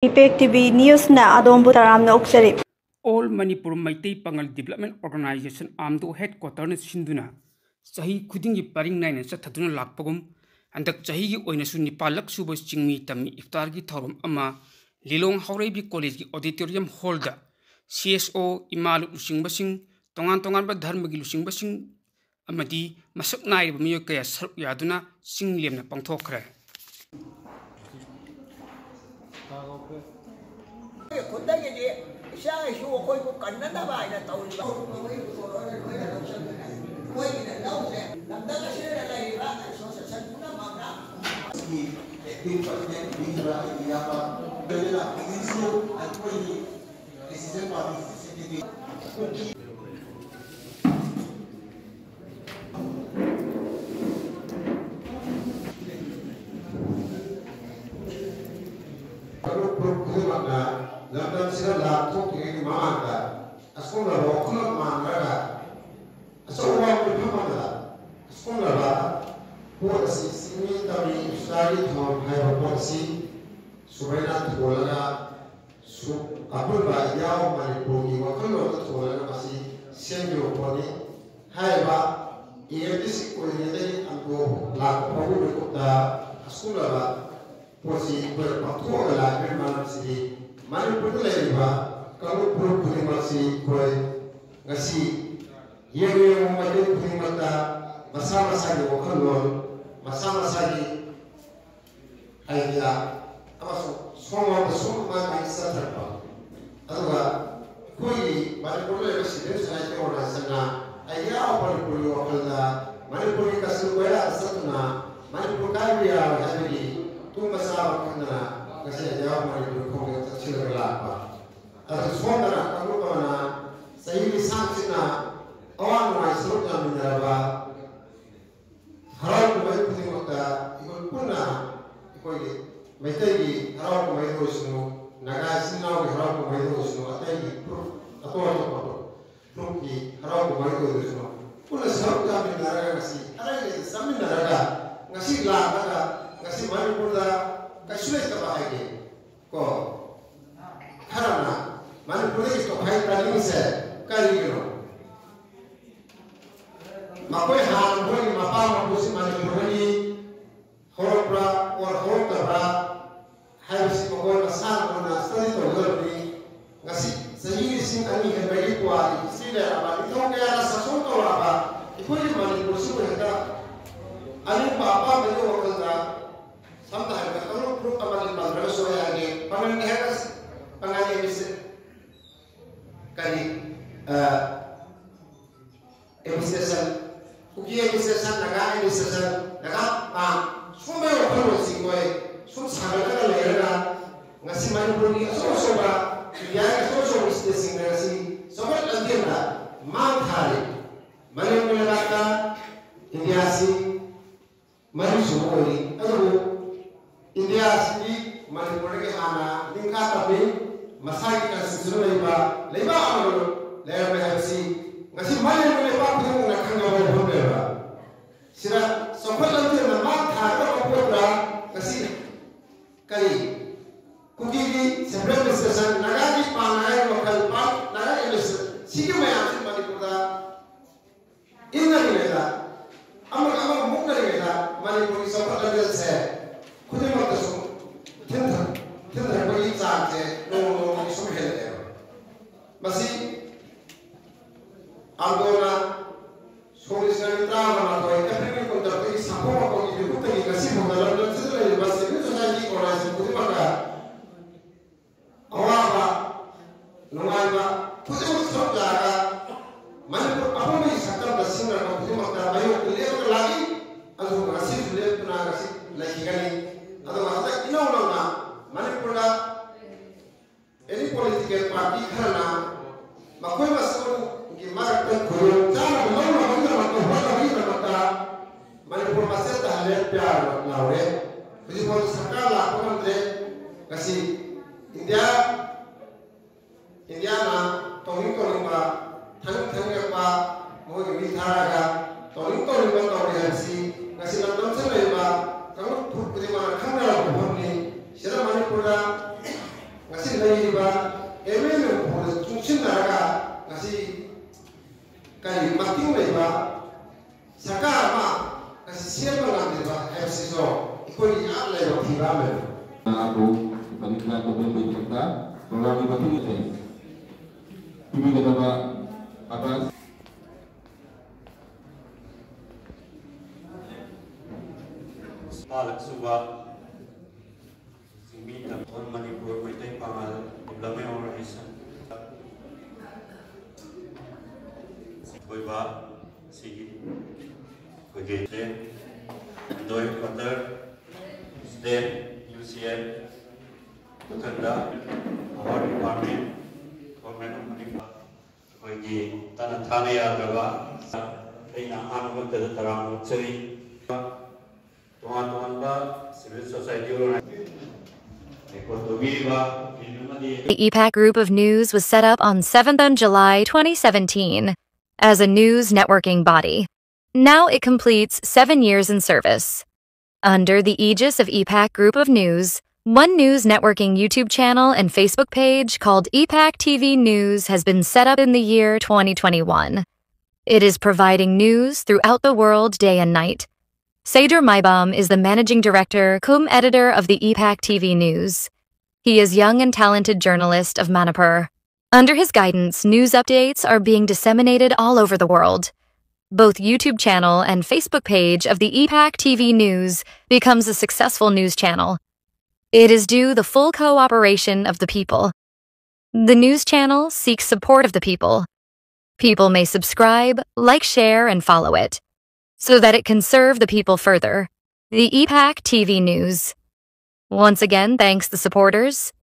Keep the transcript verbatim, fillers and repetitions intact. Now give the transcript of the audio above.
Impact T V ꯅ꯭ꯌꯨꯁꯅ ꯑꯗꯣꯝꯕꯨ ꯇꯔꯥꯝꯅ ꯑꯣꯛꯆꯔꯤ꯫ All Manipur Meitei Pangal Development Organization, ꯑꯥꯝꯗꯣ headquarterꯅ ꯁꯤꯟꯗꯨꯅ ꯆꯍꯤ ꯈꯨꯗꯤꯡꯒꯤ ꯄꯔꯤꯡ ꯅꯥꯏꯅ ꯆꯠꯊꯗꯨꯅ ꯂꯥꯛꯄꯒꯨꯝ, ꯍꯟꯗꯛ ꯆꯍꯤꯒꯤ ꯑꯣꯏꯅꯁꯨ ꯅꯤꯄꯥꯜꯂꯛ ꯁꯨꯕ ꯆꯤꯡꯃꯤ ꯇꯝꯃꯤ ꯏꯐꯇꯥꯔꯒꯤ ꯊꯧꯔꯝ ꯑꯃ ꯂꯤꯂꯣꯡ ꯍꯥꯎꯔꯩꯕꯤ ꯀꯣꯂꯦꯖꯀꯤ auditorium hallꯗ C S O, ꯏꯃꯥ ꯂꯨꯞ ꯂꯨꯆꯤꯡꯕꯁꯤꯡ, ꯇꯣꯉꯥꯟ ꯇꯣꯉꯥꯟꯕ ꯙꯔꯃꯒꯤ ꯂꯨꯆꯤꯡꯕꯁꯤꯡ ꯑꯃꯗꯤ ꯃꯁꯛ ꯅꯥꯏꯔꯕ ꯃꯤꯑꯣꯏ ꯀꯌꯥ ꯁꯔꯨꯛ ꯌꯥꯗꯨꯅ ꯆꯤꯡ ꯂꯦꯝꯅ ꯄꯥꯡꯊꯣꯛꯈ꯭ꯔꯦ꯫ ꯑꯩꯈꯣꯏ ꯈꯨꯟꯗꯒꯤꯗꯤ ꯏꯆꯥ ꯏꯁꯨ ꯑꯩꯈꯣꯏꯕꯨ ꯀꯟꯅꯅꯕ ꯍꯥꯏꯅ ꯇꯧꯔꯤꯕ ꯑꯩꯈꯣꯏꯅ ꯂꯧꯗ꯭ꯔꯦ꯫ ꯂꯝꯗꯝ ꯑꯁꯤꯗ ꯂꯩꯔꯤꯕ association ꯄꯨꯝꯅꯃꯛꯅ ꯑꯩꯈꯣꯏꯒꯤ ꯀꯥꯡꯂꯨꯞ ꯐꯨꯔꯨꯞ ꯈꯨꯗꯤꯡꯃꯛꯅ ꯂꯝꯗꯝꯁꯤꯗ ꯂꯥꯟ ꯊꯣꯛꯇ꯭ꯔꯤꯉꯩꯒꯤ ꯃꯃꯥꯡꯗ ꯑꯁꯣꯛꯅꯕ ꯋꯥꯈꯜꯂꯣꯟ ꯃꯥꯟꯅꯔꯒ ꯑꯆꯧꯕ ꯃꯤꯐꯝ ꯑꯃꯗ ꯑꯁꯣꯛꯅꯕ ꯄꯣꯠ ꯑꯁꯤ ꯆꯤꯡꯃꯤ ꯇꯝꯃꯤ ꯏꯐꯇꯥꯔꯒꯤ ꯊꯧꯔꯝ ꯍꯥꯏꯕ ꯄꯣꯠ ꯑꯁꯤ ꯁꯨꯃꯥꯏꯅ ꯊꯣꯜꯂꯒ ꯁꯨ-, ꯑꯄꯨꯟꯕ India of ꯃꯅꯤꯄꯨꯔꯒꯤ ꯋꯥꯈꯜꯂꯣꯟꯗ ꯊꯣꯜꯂꯒ ꯃꯁꯤ ꯁꯦꯝꯈꯤꯕ ꯄꯣꯠꯅꯤ꯫ ꯍꯥꯏꯔꯤꯕ ꯏꯪꯂꯤꯁ ꯑꯣꯏꯔꯤꯉꯩꯗꯒꯤ ꯑꯟꯗ꯭ꯔꯣ ꯂꯥꯛꯄ ꯐꯥꯎꯕꯒꯤ ꯃꯤꯀꯨꯞꯇ ꯑꯁꯨꯝꯂꯕ ꯄꯣꯠꯁꯤ ꯑꯩꯈꯣꯏꯅ ꯄꯥꯡꯊꯣꯛꯑꯒ ꯂꯥꯛꯂꯤꯕꯒꯤ ꯃꯔꯝꯁꯤꯗꯤ ꯃꯅꯤꯄꯨꯔꯗ ꯂꯩꯔꯤꯕ ꯀꯥꯡꯂꯨꯞ ꯐꯨꯔꯨꯞ ꯈꯨꯗꯤꯡꯃꯛꯁꯤ ꯑꯩꯈꯣꯏ ꯉꯁꯤ ꯌꯦꯡꯉꯨ ꯌꯦꯡꯉꯨ ꯃꯥꯏꯀꯩ ꯈꯨꯗꯤꯡꯃꯛꯇ ꯃꯁꯥ ꯃꯁꯥꯒꯤ ꯋꯥꯈꯜꯂꯣꯟ, ꯃꯁꯥ ꯃꯁꯥꯒꯤ idea ꯑꯃꯁꯨꯡ ꯁꯣꯝꯂꯣꯝꯗ ꯁꯨꯝ ꯃꯥꯏ ꯃꯥꯏ ꯆꯠꯊꯔꯛꯄ꯫ ꯑꯗꯨꯒ ꯑꯩꯈꯣꯏꯒꯤ ꯃꯅꯤꯄꯨꯔꯗ ꯂꯩꯔꯤꯕ civil society organizationꯅ Idea of ꯃꯅꯤꯄꯨꯔꯒꯤ ꯋꯥꯈꯜꯗ ꯃꯅꯤꯄꯨꯔꯒꯤ ꯀꯆꯤꯟ ꯀꯣꯏꯔꯥꯗ ꯆꯠꯇꯨꯅ ꯃꯅꯤꯄꯨꯔ ꯀꯥꯏꯕ ꯌꯥꯔꯣꯏ ꯍꯥꯏꯕꯒꯤ ꯇꯨꯝꯕ ꯆꯥꯕ ꯈꯪꯗꯅ ꯉꯁꯤ Idea of ꯃꯅꯤꯄꯨꯔ ꯈꯣꯡꯖꯪ ꯆꯠꯁꯤꯜꯂꯒ ꯂꯥꯛꯄ꯫ ꯑꯗꯨ ꯁꯣꯝꯗꯅ ꯀꯥꯡꯂꯨꯞ ꯑꯃꯅ ꯆꯍꯤ ꯂꯤꯁꯥꯡ ꯆꯤꯟꯅ ꯑꯋꯥ ꯅꯨꯡꯉꯥꯏ ꯁꯔꯨꯛ ꯌꯥꯃꯤꯟꯅꯔꯕ ꯍꯔꯥꯎ ꯀꯨꯝꯍꯩ ꯈꯨꯗꯤꯡꯃꯛꯇ ꯑꯩꯈꯣꯏ ꯄꯨꯟꯅ ꯑꯩꯈꯣꯏꯒꯤ ꯃꯩꯇꯩꯒꯤ ꯍꯔꯥꯎ ꯀꯨꯝꯍꯩꯗ ꯑꯣꯏꯁꯅꯨ, ꯅꯥꯒꯥ ꯏꯆꯤꯟ ꯏꯅꯥꯎꯒꯤ ꯍꯔꯥꯎ ꯀꯨꯝꯍꯩꯗ ꯑꯣꯏꯁꯅꯨ, ꯑꯇꯩꯒꯤ ꯐꯨꯔꯨꯞ, ꯑꯇꯣꯞ ꯑꯇꯣꯞꯄ ꯐꯨꯔꯨꯞꯀꯤ ꯍꯔꯥꯎ ꯀꯨꯝꯍꯩꯗ ꯑꯣꯏꯁꯅꯨ, ꯄꯨꯟꯅ ꯁꯔꯨꯛ ꯌꯥꯃꯤꯟꯅꯔꯒ ꯉꯁꯤ ꯑꯔꯩ ꯂꯩꯇ ꯆꯥꯃꯤꯟꯅꯔꯒ ꯉꯁꯤ ꯂꯥꯛꯂꯒ ꯉꯁꯤ ꯃꯅꯤꯄꯨꯔꯗ ꯀꯩꯁꯨ ꯂꯩꯇꯕ ꯍꯥꯏꯒꯦ꯫ ꯀꯣ, ꯈꯔꯅ ꯃꯅꯤꯄꯨꯔꯗꯒꯤ ꯇꯣꯈꯥꯏ ꯇꯥꯅꯤꯡꯉꯤꯁꯦ ꯀꯔꯤꯒꯤꯅꯣ? ꯃꯈꯣꯏ ꯍꯥꯟꯅ ꯃꯈꯣꯏꯒꯤ ꯃꯄꯥ ꯃꯄꯨꯁꯤ ꯃꯅꯤꯄꯨꯔꯗꯒꯤ ꯍꯧꯔꯛꯄ꯭ꯔꯥ ꯑꯣꯔ ꯍꯧꯔꯛꯇꯕ꯭ꯔꯥ ꯍꯥꯏꯕꯁꯤ ꯃꯈꯣꯏ ꯃꯁꯥꯅ ꯃꯨꯟꯅ ꯁ꯭ꯇꯗꯤ ꯇꯧꯒꯗꯕꯅꯤ꯫ ꯉꯁꯤ ꯆꯍꯤ ꯂꯤꯁꯤꯡ ꯑꯅꯤ ꯍꯦꯟꯕꯒꯤ ꯄꯨꯋꯥꯔꯤ ꯍꯤꯁꯇ꯭ꯔꯤ ꯂꯩꯔꯕ, ꯅꯤꯡꯊꯧ ꯀꯌꯥꯅ ꯁꯥꯁꯣꯟ ꯇꯧꯔꯛꯑꯕ ꯑꯩꯈꯣꯏꯒꯤ ꯃꯅꯤꯄꯨꯔꯁꯤꯕꯨ ꯍꯦꯛꯇ ꯑꯅꯤꯡꯕ ꯑꯄꯥꯝꯕꯒꯤ ꯋꯥꯈꯜꯗ, ꯁꯝꯅ ꯍꯥꯏꯔꯕꯗ ꯀꯥꯡꯂꯨꯞ ꯐꯨꯔꯨꯞ ꯑꯃꯅꯤ ꯄꯟꯗ꯭ꯔꯒꯁꯨ ꯑꯩ ꯍꯥꯏꯒꯦ, ꯄꯥꯉꯜꯒꯤ ꯍꯥꯏꯔꯒ ꯄꯥꯉꯜꯒꯤ ꯃꯤꯁꯦ ꯀꯔꯤ, ꯑ, ꯑꯦꯗꯃꯤꯅꯤꯁꯇ꯭ꯔꯦꯁꯟ, ꯀꯨꯀꯤ ꯑꯦꯗꯃꯤꯅꯤꯁꯇ꯭ꯔꯦꯁꯟ, ꯅꯥꯒꯥ ꯑꯦꯗꯃꯤꯅꯤꯁꯇ꯭ꯔꯦꯁꯟ, ꯅꯥꯒꯥ ꯄꯥꯝ, ꯁꯨꯝꯕꯒꯤ ꯋꯥꯈꯜꯂꯣꯟꯁꯤꯡ ꯑꯩꯈꯣꯏ ꯁꯨꯝ ꯁꯥꯒꯠꯂꯒ ꯂꯩꯔꯒ ꯉꯁꯤ ꯃꯅꯤꯄꯨꯔꯒꯤ ꯑꯆꯧ ꯑꯆꯧꯕ, ꯏꯟꯗꯤꯌꯥꯒꯤ ꯑꯆꯧ ꯑꯆꯧꯕ ꯁ꯭ꯇꯦꯠꯁꯤꯡꯗ ꯉꯁꯤ ꯆꯥꯎꯈꯠ ꯂꯝꯖꯦꯜꯗ ꯃꯥꯡ ꯊꯥꯔꯤ꯫ ꯃꯥꯂꯦꯝꯒꯤ ꯂꯩꯕꯥꯛꯇ ꯏꯟꯗꯤꯌꯥꯁꯤ ꯃꯔꯤꯁꯨꯕ ꯑꯣꯏꯔꯤ꯫ ꯑꯗꯨꯕꯨ ꯏꯟꯗꯤꯌꯥꯁꯤꯗꯤ ꯃꯅꯤꯄꯨꯔꯗꯒꯤ ꯍꯥꯟꯅ ꯅꯤꯡꯈꯥ ꯇꯝꯃꯤ, ꯃꯁꯥꯒꯤ ꯀꯟꯁꯇꯤꯇ꯭ꯌꯨꯁꯟ ꯂꯩꯕ ꯂꯩꯕꯥꯛ ꯑꯃ ꯂꯩꯔꯝꯃꯦ ꯍꯥꯏꯕꯁꯤ ꯉꯁꯤ ꯃꯥꯂꯦꯝꯒꯤ ꯂꯩꯕꯥꯛ ꯈꯨꯗꯤꯡꯃꯛꯅ ꯈꯪꯅꯕ ꯋꯥꯐꯝꯅꯦꯕ꯫ ꯁꯤꯗ ꯆꯥꯎꯈꯠ ꯂꯝꯖꯦꯜꯅ ꯃꯥꯡ ꯊꯥꯒꯗꯕ ꯄꯣꯠꯇ ꯉꯁꯤ ꯀꯔꯤ ꯀꯨꯀꯤꯒꯤ ꯁꯦꯄꯔꯦꯠ ꯑꯦꯗꯃꯤꯅꯤꯁꯇ꯭ꯔꯦꯁꯟ, ꯅꯥꯒꯥꯒꯤ ꯄꯥꯟ ꯍꯥꯏꯕ ꯋꯥꯈꯜ, ꯄꯥꯟ ꯅꯥꯒꯥ ꯑꯦꯗꯃꯤꯅꯤꯁꯇ꯭ꯔꯦꯁꯟ, ꯁꯤꯒꯤ ꯃꯌꯥꯝꯁꯤ ꯃꯅꯤꯄꯨꯔꯗ ꯏꯟꯅꯔꯤꯉꯩꯗ, ꯑꯃꯒ ꯑꯃꯒ ꯃꯨꯛꯅꯔꯤꯉꯩꯗ ꯃꯅꯤꯄꯨꯔꯒꯤ ꯆꯥꯎꯈꯠ ꯂꯝꯖꯦꯜꯁꯦ ꯈꯨꯗꯤꯡꯃꯛꯇꯁꯨ ꯊꯤꯟꯊ-, ꯊꯤꯟꯊꯔꯛꯄꯒꯤ ꯆꯥꯡꯁꯦ ꯅꯣꯡꯃ ꯅꯣꯡꯃꯒꯤ ꯁꯨꯝ ꯍꯦꯜꯂꯛꯑꯦꯕ꯫ ꯃꯁꯤ ꯑꯥꯟꯗꯣꯂꯟ ꯁꯣꯛ ꯂꯤꯁꯤꯡ ꯑꯅꯤ ꯇꯔꯥꯃꯥꯊꯣꯏ ꯑꯦꯄ꯭ꯔꯤꯜ ꯀꯨꯟꯇꯔꯨꯛꯇꯒꯤ ꯁꯥꯐꯨ ꯃꯈꯣꯡꯒꯤ ꯃꯤꯀꯨꯞꯇꯒꯤ ꯉꯁꯤ ꯐꯥꯎꯕ ꯂꯝꯗꯝꯁꯤꯗ ꯂꯩꯔꯤꯕ civil society organization ꯈꯨꯗꯤꯡꯃꯛꯇ ꯑꯋꯥꯕ ꯅꯨꯡꯉꯥꯏꯕ ꯈꯨꯗꯤꯡꯃꯛ ꯁꯔꯨꯛ ꯌꯥꯔꯒ ꯃꯅꯤꯄꯨꯔ ꯑꯄꯨꯟꯕꯒꯤ ꯁꯛꯇꯝꯗ ꯁꯤꯖꯤꯟꯅꯔꯛꯄ ꯈꯨꯗꯤꯡꯃꯛꯇ ꯃꯥꯌꯣꯛꯇ ꯂꯦꯞꯄꯒ ꯂꯥꯛꯏ꯫ ꯑꯗꯨꯕꯨ ꯉꯁꯤꯁꯨ ꯂꯦꯞꯇꯨꯅ ꯉꯁꯤ ꯂꯩꯈꯤꯒꯅꯤ꯫ ꯑꯗꯨꯒ ꯍꯟꯗꯛ ꯏꯅꯧ ꯅꯧꯅ ꯃꯅꯤꯄꯨꯔꯗ any political party ꯈꯔꯅ ꯃꯈꯣꯏ ꯃꯁꯦꯜꯒꯤ ꯃꯔꯛꯇ ꯈꯨꯗꯣꯡ ꯆꯥꯅꯕ ꯂꯧꯅꯕꯒꯤꯗꯃꯛꯇ ꯍꯣꯠꯅꯕꯒꯤꯗꯃꯛꯇ ꯃꯅꯤꯄꯨꯔ ꯃꯁꯦꯜꯗ ꯍꯜꯂꯦ ꯄꯤꯌꯥꯔ ꯂꯥꯎꯔꯦ꯫ ꯍꯧꯖꯤꯛꯐꯥꯎꯗ ꯁꯔꯀꯥꯔ ꯂꯥꯛꯄ ꯉꯝꯗ꯭ꯔꯦ꯫ ꯉꯁꯤ ꯏꯟꯗꯤꯌꯥ, ꯏꯟꯗꯤꯌꯥꯅ ꯇꯧꯅꯤꯡ ꯇꯧꯅꯤꯡꯕ, ꯊꯥꯅꯤꯡ ꯊꯥꯅꯤꯡꯉꯛꯄ ꯃꯈꯣꯏꯒꯤ ꯃꯤ ꯊꯥꯔꯒ ꯇꯧꯅꯤꯡ ꯇꯧꯅꯤꯡꯕ ꯇꯧꯔꯤ ꯍꯥꯏꯕꯁꯤ ꯉꯁꯤ ꯂꯝꯗꯝꯁꯤꯗ ꯂꯩꯔꯤꯕ ꯀꯥꯡꯂꯨꯞ ꯐꯨꯔꯨꯞ ꯈꯨꯗꯤꯡꯃꯛꯅ ꯈꯪꯅꯔꯕ ꯋꯥꯐꯝꯅꯤ꯫ ꯁꯤꯗ ꯃꯅꯤꯄꯨꯔꯗ ꯂꯩꯔꯤꯕ ꯑꯦꯝ ꯑꯦꯜ ꯑꯦ ꯐꯥꯎꯗ ꯆꯨꯡꯁꯤꯟꯅꯔꯒ ꯉꯁꯤ ꯀꯔꯤ ꯃꯇꯤꯡ ꯂꯩꯕ ꯁꯔꯀꯥꯔ ꯑꯃ ꯉꯁꯤ ꯁꯦꯝꯕ ꯉꯝꯂꯤꯕ ꯍꯥꯏꯕꯁꯤꯁꯨ ꯑꯩꯈꯣꯏꯒꯤ ꯌꯥꯝ ꯂꯥꯏꯕꯛ ꯊꯤꯕ ꯑꯃꯅꯤ꯫ ꯑꯗꯨ ꯄꯔꯤꯈ꯭ꯌꯥ ꯇꯧꯕꯒꯤ ꯃꯊꯛꯇ ꯄ꯭ꯔꯣꯒ꯭ꯔꯥꯝꯒꯤ ꯃꯇꯨꯡ ꯏꯟꯅ ꯄꯤꯕꯤꯒꯗꯕ ꯑꯥꯀꯥꯁ ꯄꯥꯜꯂꯛ ꯁꯨꯕ ꯆꯤꯡꯃꯤ ꯇꯝꯐꯝ ꯃꯅꯤꯄꯨꯔ ꯃꯩꯇꯩ ꯄꯥꯉꯜ ꯗꯤꯕ꯭ꯂꯞꯃꯦꯟ ꯑꯣꯔꯒꯅꯥꯏꯖꯦꯁꯟ ꯑꯣꯏꯕ ꯁꯤꯒꯤ ꯑꯩꯈꯣꯏꯒꯤ ꯏꯟꯗꯣꯏ quarter state U C L ꯃꯊꯪꯗ power department government of Manipur ꯑꯩꯈꯣꯏꯒꯤ ꯇꯠꯅ ꯊꯥꯅ ꯌꯥꯗ꯭ꯔꯕ ꯑꯩꯅ ꯑꯍꯥꯟꯕꯃꯛꯇꯗ ꯇꯔꯥꯝꯅ ꯑꯣꯛꯆꯔꯤ꯫ ꯇꯣꯉꯥꯟ ꯇꯣꯉꯥꯟꯕ ꯁꯤꯚꯤꯜ ꯁꯣꯁꯥꯏꯇꯤ ꯑꯣꯔꯒꯅꯥꯏꯖꯦꯁꯟ ꯔꯦꯀꯣꯔꯗ ꯇꯧꯕꯤꯔꯤꯕ ꯐꯤꯜꯝ ꯑꯃꯗꯤ The E PAC Group of News was set up on seventh of July twenty seventeen as a news networking body. Now it completes seven years in service. Under the aegis of E PAC Group of News, one news networking YouTube channel and Facebook page called E PAC T V News has been set up in the year twenty twenty-one. It is providing news throughout the world day and night. Seydur Maibam is the managing director cum editor of the E PAC T V News. He is young and talented journalist of Manipur. Under his guidance, news updates are being disseminated all over the world. Both YouTube channel and Facebook page of the E PAC T V News becomes a successful news channel. It is due the full cooperation of the people. The news channel seeks support of the people. People may subscribe, like, share, and follow it so that it can serve the people further. The E PAC T V News once again thanks the supporters,